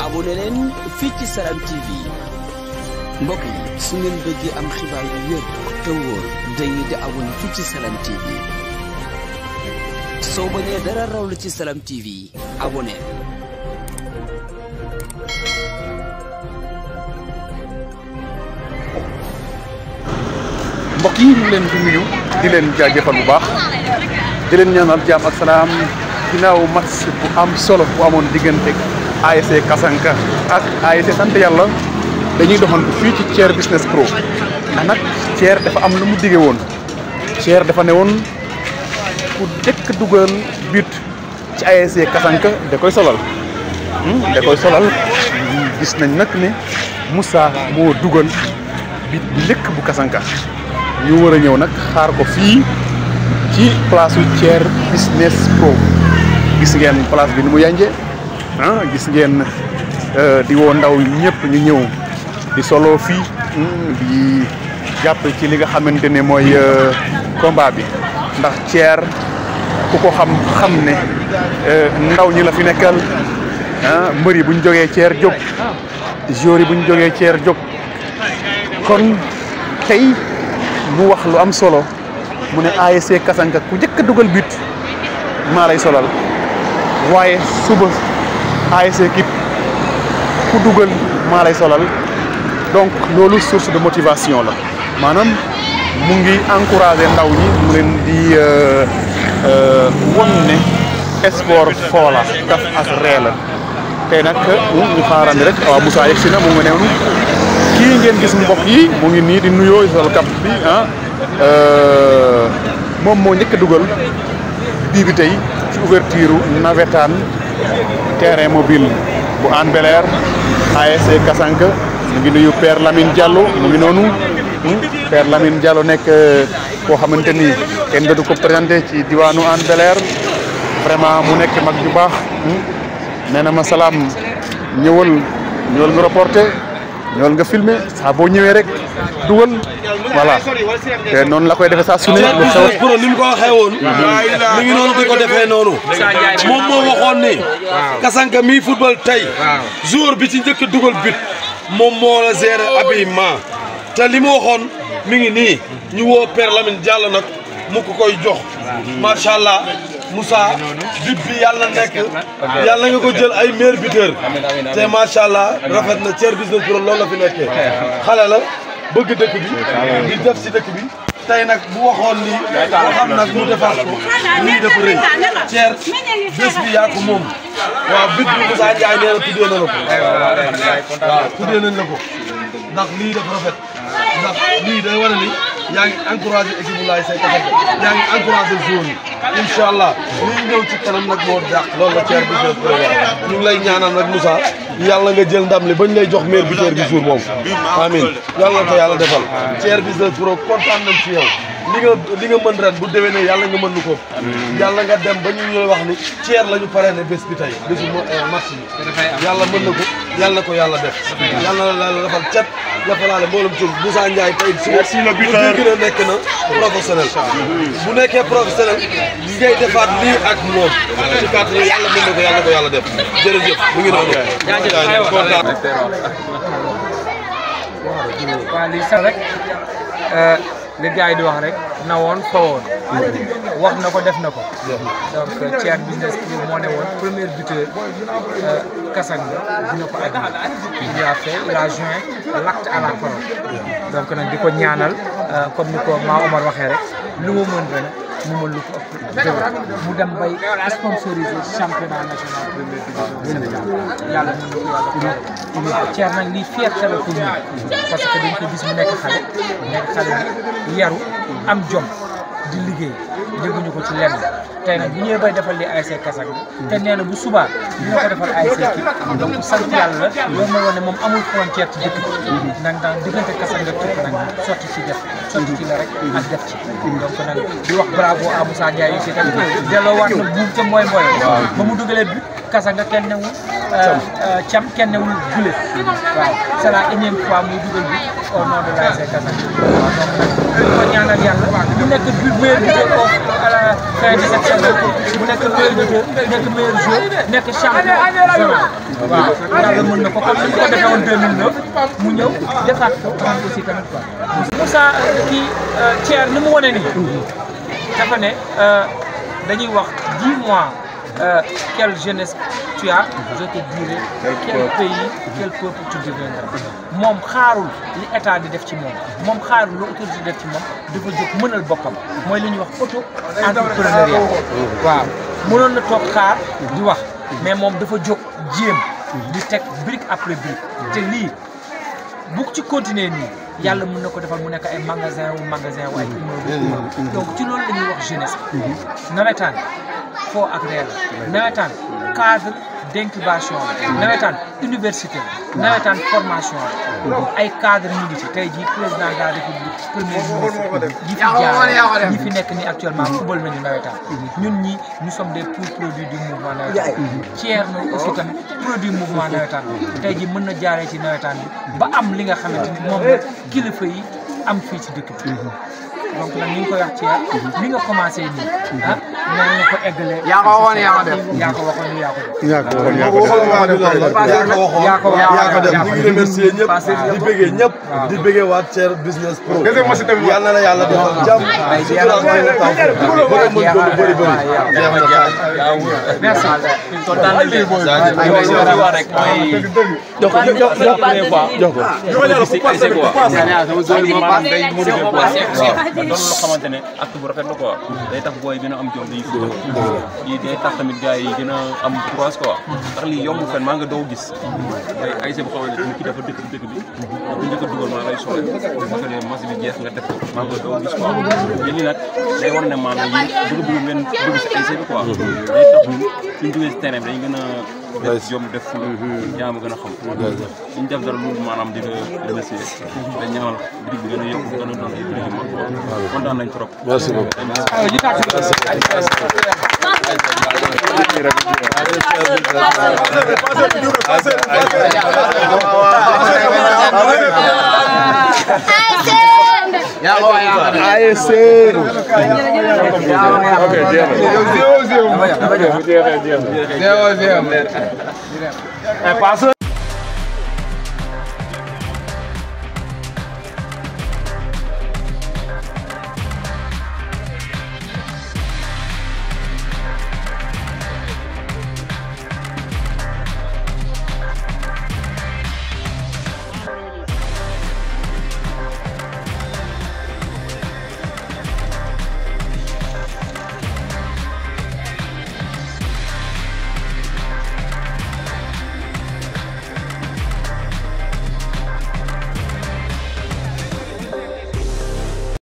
abonné leen fii ci Salam TV mbokk yi su ngeen bëggee am xibaar yu wér te wóor da ngeen di abonné fii ci Salam TV soo bañee dara raw la ci Salam TV abonné. mbokk yi ñu leen di nuyu di leen jaajëfal bu baax di leen ñaanal jàmm ak salaam ginnaaw match bu am solo bu amoon diggante ASC Kasanka ak ASC sant yàlla dañuy doxantu fii ci Thier Business Pro ndax nag Thier dafa am lu mu dige woon Thier dafa ne woon ku dëkk dugal but ci ASC Kasanka da koy solal gis nañ nag ne Moussa moo dugal but bi njëkk bu Kasanka ñu war a ñëw nag xaar ko fii ci place u Thier Business Pro gis ngeen place bi ni mu yànje gis ngeen di woo ndaw ñëpp ñu ñëw di solo fii di jàpp ci li nga xamante ne mooy combat bi ndax Thier ku ko xam ne ndaw ñi la fi nekkal mbër yi bu ñu jógee Thier jóg joueurs yi bu ñu jógee Thier jóg kon tey mu wax lu am solo mu ne ASC Kasanka ku njëkk a dugal but maa lay solal waaye suba ASC Kip ku dugal maa lay solal donc loolu source de motivation la maanaam mu ngi encouragé ndaw ñi mu leen di won ne sport foola kaf ak ree la tey nag ñu xaarandi rek waaw Moussa yegg si na mu ngi neenu kii ngeen gis mbokk yi mu ngi nii di nuyoo sol kap bi moom moo njëkk a dugal bii bi tey ci ouverture nawetaan terrain mobile bu Hann Bel-Air ASC Kasanka mu ngi nuyu Père Lamine Diallo mu ngi noonu Père Lamine Diallo nekk koo xamante ni kenn dootu ko présenté ci diwaanu Hann Bel-Air vraiment mu nekk mag ju baax nee na ma salaam ñëwal nga reporté ñëwal nga filmé saa boo ñëwee rek dugal voilà te noonu la koy defee saa su ne lu xew pro ni mu ko waxee woon mi ngi noonu di ko defee noonu moom moo waxoon ni Kasanka mi football tey jour bi ci njëkk dugal but moom moo la gérer habillement te li mu waxoon mi ngi nii ñu woo Père Lamine Diallo nag mu ko koy jox macha allah Moussa but bi yàlla nekk yàlla nga ko jël ay meilleur buteur te macha allah rafet na Thier Business Pro loolu la fi nekkee xale la bëgg dëkk bi di def si dëkk bi tey nag bu waxoon lii waxam nag mu defaat ko lii dafa rëy Thier bés bi yaa ko moom waaw but bi Moussa Ndiaye nee na tuddee na la ko waaw tuddee nañ la ko ndax lii dafa rafet ndax lii day war a ni yaa ngi encouragé équipe bu laay say Kasanka yaa ngi encouragé joueurs yi incha allah lii ñëw ci kanam nag moo dàq loolu la Thier Business Pro ñu ngi lay ñaanal nag Moussa yàlla nga jël ndam li bañ lay jox meilleur buteur bi jour boobu amiin yàlla na ko yàlla defal Thier Business Pro kontaan nañ ci yow li nga mën ren bu déwénee yàlla nga mën lu ko yàlla nga dem ba ñu ñuy wax ni Thier la ñu paree ne bés bi tey bésu match bi yàlla mën na ko yàlla na ko yàlla def yàlla na la defal cet la falaale mboolum tur Moussa Ndiaye tey si le buteur gën a nekk na professionnel bu nekkee professionnel ngay defaat lii ak moom ci kàttan yàlla mën na ko yàlla na ko yàlla def jërëjëf mu ngi noonu kontaan waaw lii sax rek li gars yi di wax rek na woon fa woon wax na ko def na ko donc Thier Business Pro moo ne woon premier buteur Kasanka dina ko admis il a joint l'acte à la parole donc nag di ko ñaanal comme ni ko Ma Omar waxee rek lu mu mën ren mu mën lu ko ëpp mu dem bay sponsorisé championnat national première division Sénégal yàlla mën na ko yàlla Thier nag lii fierté la pour ñun parce que dañ ko gis mu nekk xale bi yaru am jom di liggéey dégguñu ko ci lenn tey nag bu ñëwee bay defal li ASC Kasanka te nee na bu subaa dina ko defal ASC Kip donc sant yàlla la loolu mooy wane ne moom amul frontière ci dëkk bi nag daal diggante Kasanka Kip nag sotti ci la rek ak def ci donc nag di wax bravo à Moussa Ndiaye aussi tamit delloo waat na buum ca mooy ba mu dugalee bi Kasanka kenn newul cam kenn newul gulet waaw c'est la énième fois muy dugal bi au nom de l'ASC Kasanka waaw donc nag ko ñaanal yàlla mu nekk meilleur buteur à la fin de cette saison mu nekk meilleur buteur nekk meilleur joueur nekk champion zonal waaw yàlla mën na ko comme ni ko defee woon 2009 mu ñëw defaat ko aussi tamit quoi. Moussa kii Thier ni mu wane nii dafa ne dañuy wax 10 mois quelle jeunesse tu as je te dirai quel pays quel peuple tu deviendras moom xaarul li état di def ci moom xaarul lu autorité def ci moom dafa jóg mënal boppam mooy li ñuy wax auto entrepreneuriat waaw mënoon na toog xaar di wax mais moom dafa jóg jéem di teg brique après brique te lii bu ci continuer nii yàlla mën na ko defal mu nekk ay magasin wu ay immeuble donc ci loolu la ñuy wax jeunesse nawetaan foo ak réel nawetaan cadre d'incubation nawetaan université nawetaan formation ay cadre ñu ngi ci tey jii président de la république premier ministre yi fi jaar ñi fi nekk ni actuellement football nañu nawetaan ñun ñi nous sommes des produits du mouvement nawetaan Thier na aussi tamit produit mouvement nawetaan tey jii mën na jaaree ci nawetaan bi ba am li nga xamante ni moom la kilifa yi am fii ci dëkk bi donc nag ñu ngi koy wax Thier li nga commencé nii ah na nga ko eggalee. yaa ko waxoon yaa ko def. yaa ko waxoon yaa ko def. yaa ko def. ñu ngi remercier ñëpp di bëggee ñëpp. di bëggee waa Thier Business Pro. yal na la yàlla defal jàmm. merci. kontaan nañu leen. wax rek mooy. jox ko doon loo xamante ne acte bu rafet la quoi day tax booy gën a am jom dañuy football yi day tax tamit gars yi gën a am courage quoi ndax lii yomb fen maa nga doo gis ay ASC bu xamante ne kii dafa dëkk bi bu njëkk a dugal maa lay sore parce que match bi jeex nga def ko maa nga doo gis quoi mais lii nag day war ne maanaam yi bëgg ngeen dugg si ASC bi quoi day tax ñun suñ duggee si terrain bi dañ gën a def jom def fu jaam gën a xam suñ def dara loolu maanaam di la remercier da ñaanal bitig bi gën a yokk gën a doon ay bitig yu mag kontaan nañ trop. Merci beaucoup.